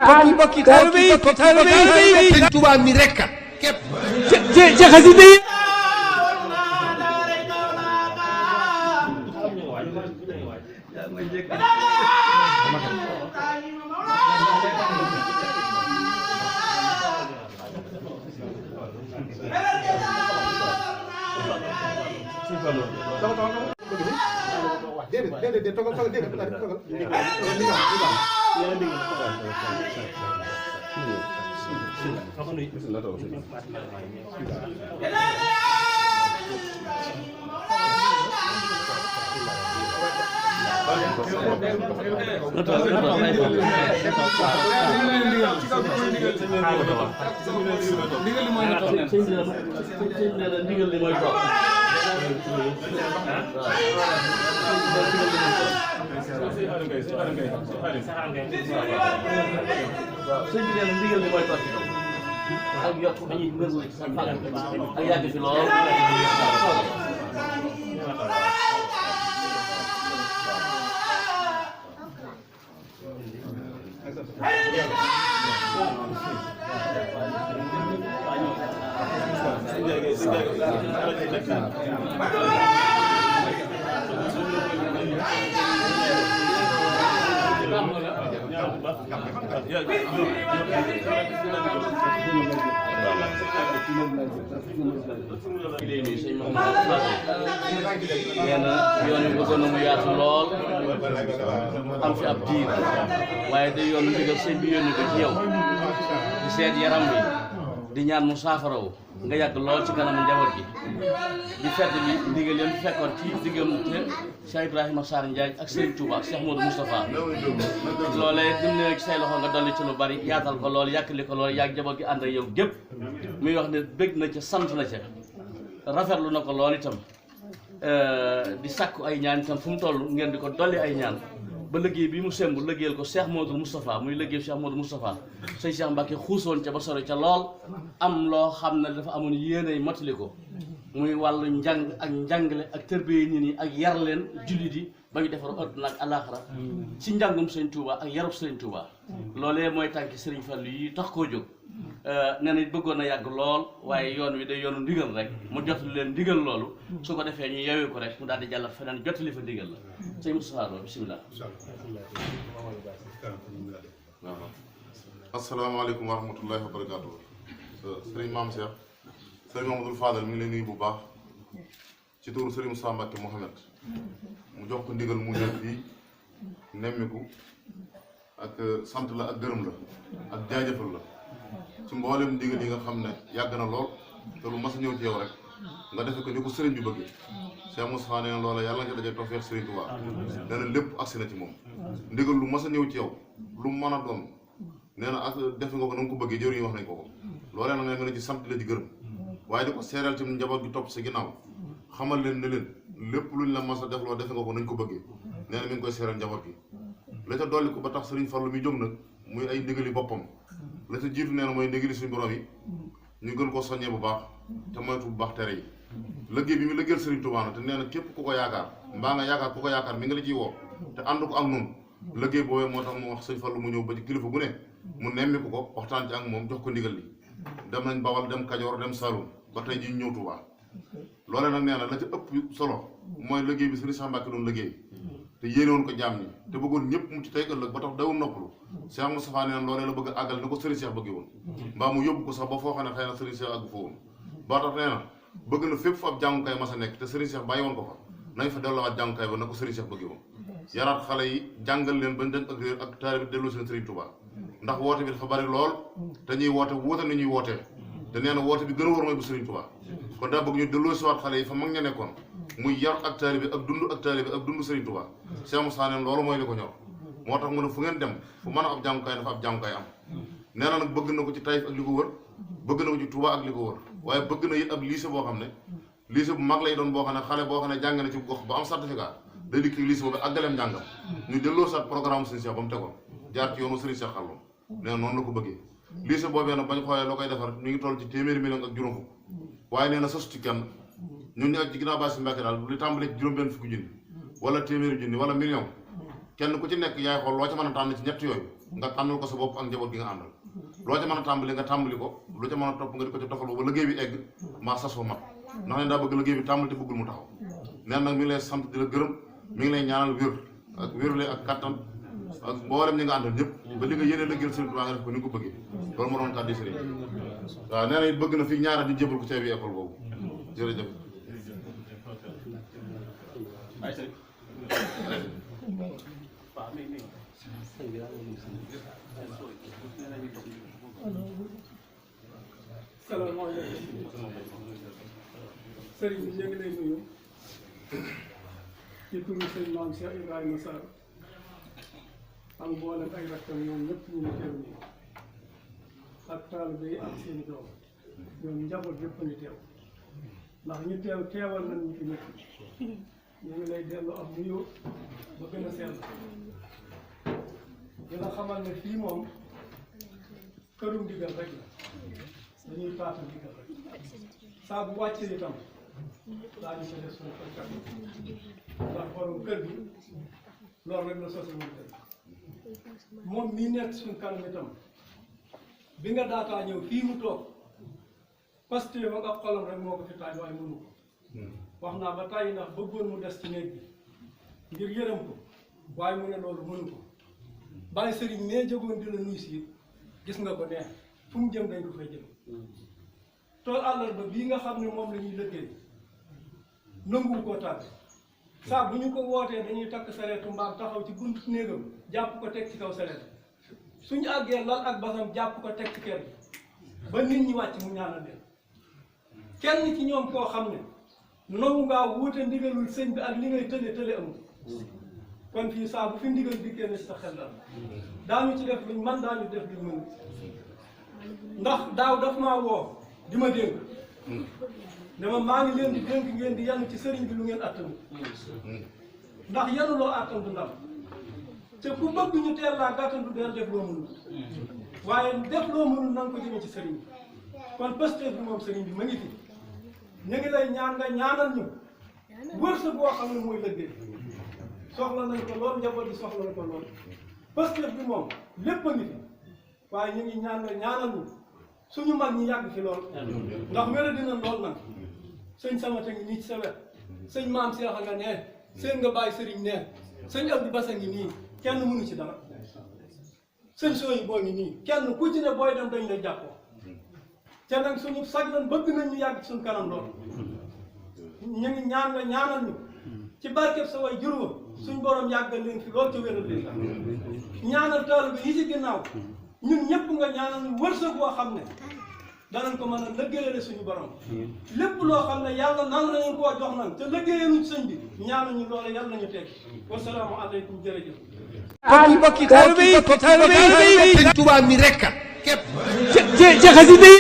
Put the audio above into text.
bokki taalibe yi Sëriñ Tuubaa mi rekk képp ci xasida yi déedéet togal ak yokk dañuy mën ak yàgg fi lool nee na yoon wi bëggoon na mu yaatu lool am fi ab diir waaye day yoon ndigal sëñ bi yónni ko ci yow di seet yaram bi di ñaan mu saafarawu nga yàgg lool ci kanamu njaboot gi di fedd bi ndigal leen fekkoon ci diggante Cheikh Ibrahima Sarr Ndiaye ak Serigne Touba ak Cheikh Modou Moustapha loolee dim ne ci say loxo nga dolli ci lu bari yaatal ko lool yàkkali ko lool yàgg njaboot gi ànd ak yow gépp muy wax ne bëgg na ca sant na ca rafetlu na ko lool itam di sàkku ay ñaan itam fu mu toll ngeen di ko dolli ay ñaan ba liggéey bi mu semb liggéeyal ko Cheikh Modou Moustapha muy liggéey Cheikh Modou Moustapha sëñ Cheikh Mbacke xuusoon ca ba sori ca lool am loo xam ne dafa amoon yéenay mottali ko muy wàllu njàng ak njàngale ak tërbiye nit ñi ak yar leen jullit yi ba ñu defar àdduna ak àllaaxira ci njàngum sëñ Touba ak yarub sëñ Touba loolee mooy tànki Serigne Fallou yi tax koo jóg nee na bëggoon na yàgg lool waaye yoon wi day yoonu ndigal rek mu jotali leen ndigal loolu su ko defee ñu yeewee ko rek mu daal di jàll feneen jotali fa ndigal la sëñ Moustapha Lo bisimilah. asalaamaaleykum wa rahmatullahi wa barakaatu. sëriñ Maam Cheikh sëriñ Mamadou Fadal mi ngi lay nuyu bu baax ci turu sëriñ Moussa Mbacke Mouhamed mu jox ko ndigal mu ñëw fii nemmiku ak sant la ak gërëm la ak jaajëfal la ci mboolem ndigal yi nga xam ne yàgg na lool te lu mas a ñëw ci yow rek nga defe ko ni ko sëriñ bi bëggee Cheikh Moustapha nee na loola yàlla nga ci daje tawfeex sëriñ Tuubaa nee na lépp agsi na ci moom ndigal lu mas a ñëw ci yow lu mën a doon nee na ak defe nga ko na nga ko bëggee jëriñ yi wax nañ ko loolee nag nga ne ci sant la ci gërëm waaye di ko seeral ci njaboot gi topp sa ginnaaw xamal leen ne leen lépp luñ la mas a def loo defe nga ko nañ ko bëggee nee na mi ngi koy seeral njaboot gi la ca dolli ko ba tax sëriñ Fallu mi jóg nag muy ay ndigali boppam la ca jiitu nee na mooy ndigali suñu borom yi ñu gën ko soññee bu baax te moytu bu baax tere yi liggéey bi mu liggéeyal sëriñ Tuubaa na te nee na képp ku ko yaakaar mbaa nga yaakaar ku ko yaakaar mi nga la ciy woo te ànd ko ak noonu liggéey boobee moo tax mu wax sëñ Fallu mu ñëw ba ci kilifa gu ne mu nemmiku ko waxtaan ci ak moom jox ko ndigal li dem nañ Bawal dem Kajoor dem Saloum ba tey ji ñëw Tuubaa loole nag nee na la ca ëpp solo mooy liggéey bi sëriñ Cheikh Mbacke doon liggéey te yéene woon ko jaam ñi te bëggoon ñëpp mu ci tey ëllëg ba tax dawul noppalu Cheikh Moustapha nee na loolee la bëgg a àggal ni ko sëriñ Cheikh bëggee woon mbaa mu yóbbu ko sax ba foo xam ne xëy na sëriñ Cheikh àggu fa woon ba tax nee na bëgg na fépp fu ab jàngukaay mas a nekk te sëriñ Cheikh bàyyi woon ko fa nañ fa delluwaat jàngukaay ba na ko sëriñ Cheikh bëggee woon yaraat xale yi jàngal leen bañ dañ ak réer ak taalibe bi delloo seen sëriñ Touba ndax woote bi dafa bari lool te ñuy woote na ñuy wootee te nee na woote bi gën a war mooy bu sëriñ Touba kon daa bëgg ñu delloo si waat xale yi fa mag ña nekkoon muy yar ak taalibe ak dund sëriñ Touba Cheikh Moussa neen loolu mooy li ko ñor moo tax mu ne fu ngeen dem fu mën a ab jàngukaay dafa ab jàngukaay am nee na nag bëgg na ko ci Taïf ak li ko wër bëgg na ko ci Touba ak li ko wër waaye bëgg na it ab lycée boo xam ne lycée bu mag lay doon boo xam ne xale boo xam ne jàng na ci gox ba am certificat day dikk lycée boobu àggaleem njàngam ñu delloo saat programme sëriñ Cheikh ba mu tegoon jaar ci yoonu sëriñ Cheikh xàlloon nee na noonu la ko bëggee lycée boobee nag bañ xoolee loo koy defar mi ngi toll ci téeméeri million ak juróom fukk waaye nee na sasu ci kenn ñun ñu ak ci ginnaaw baa si Mbàkke daal li tàmbalee ci juróom benn fukki junni wala téeméeri junni wala million kenn ku ci nekk yaay xool loo ca mën a tànn ci ñett yooyu nga tànnal ko sa bopp ak njaboot gi nga àndal loo ca mën a tàmbali nga tàmbali ko lu ca mën a topp nga di ko ca tofal ba liggéey bi egg maa sas fa mat ndax ne daa bëgg liggéey bi tàmbali te bëggul mu taxaw neen nag mi ngi lay sant di la gërëm mi ngi lay ñaanal wér ak wérule ak kattan ak mboolem ñi nga àndal ñëpp ba li nga yéene liggéeyal Sëriñ Tuubaa nga def ko ni nga ko bëggee loolu moo doon kàddu sëriñ waaw nee na it bëgg na fii ñaara di jébal ko ci bi école boobu jërëjëf salaamaaleykum sëriñ bi ñu ngi lay nuyu ci turu sëñ Maam Cheikh Ibrahima Sarr ak mboolem ay rakkam ñoom ñëpp ñu ngi teew nii ak taalibe yi ak seeni doom ñoom njaboot yëpp a ngi teew ndax ñu teew teewal nañ ñu fi ñëpp ñu ngi lay dellu am nuyoo ba gën a sell dina xamal ne fii moom këru ndigal rek la dañuy taata ndigal rek saa bu wàccee itam daañu ko def suñu kër ndax borom kër gi loolu rek la sosi moom kër moom mii nekk suñu kanam itam bi nga daataa ñëw fii mu toog parce que ma nga xolam rek moo ko fi taaj waaye mënu ko wax naa ba tàyyi ndax bëggoon mu des ci néeg bi ngir yërëm ko waaye mu ne loolu mënu ko bàyyi sëriñ nee jógoon di la nuyu si gis nga ko neex fu mu jëm dañ ko fay jëm tool àllarba bii nga xam ne moom la ñuy liggéey nanguwu koo tàgg saa bu ñu ko wootee dañuy takk sareetu mbaam taxaw ci buntu néegam jàpp ko teg ci kaw sareet suñu àggee lal ak basam jàpp ko teg ci kër gi ba nit ñi wàcc mu ñaanal leen kenn ci ñoom koo xam ne nangu ngaa wuute ndigalul sëñ bi ak li ngay tële amul kon fii saa bu fi ndigal dikkee ne sa xel daal daañu ci def luñ man daañu def luñ mën ndax daaw daf maa woo di ma dénk dama maa ngi leen di dénk ngeen di yanu ci sëriñ bi lu ngeen attanu ndax yanuloo attan du ndam te ku bëgg ñu teel laa gàttandu deel def loo mënul waaye def loo mënul na nga ko jëme ci sëriñ bi kon Pastef bi moom sëriñ bi ma ngi fi ñu ngi lay ñaan nga ñaanal ñu wërsëg boo xam ne mooy liggéey soxla nañ ko lool njaboot yi soxla nañ ko lool Pastef bi moom lépp a ngi fi waaye ñu ngi ñaan nga ñaanal ñu suñu mag ñi yàgg fi lool ndax wéra dina lool nag sëñ Samata ngi nii ci sa wet sëñ Maam Cheikh nga nee seen nga bàyyi sëriñ nee sëñ Abdou Bassa ngi nii kenn mënu ci dara sëñ sooyi boo ngi nii kenn ku ci ne booy dem dañ lay jàppoo te nag suñu sag lan bëgg nañ ñu yàgg ci suñu kanam lool ñu ngi ñaan nga ñaanal ñu ci barkeb sa way juróom suñ borom yàggal leen fi lool ca wéral leen ñaanal taalibe yi ci ginnaaw ñun ñëpp nga ñaanal ñu wërsëg boo xam ne danañ ko mën a lëggéeyale suñu borom lépp loo xam ne yàlla nan lañu koo jox nan te lëggéeyaluñ sëñ bi ñaanal ñu loolu yàlla nañu teg wasalaamu aleykum jërëjëf mbokki taalibe yi Sëriñ Tuubaa mi rekk képp ci xasida yi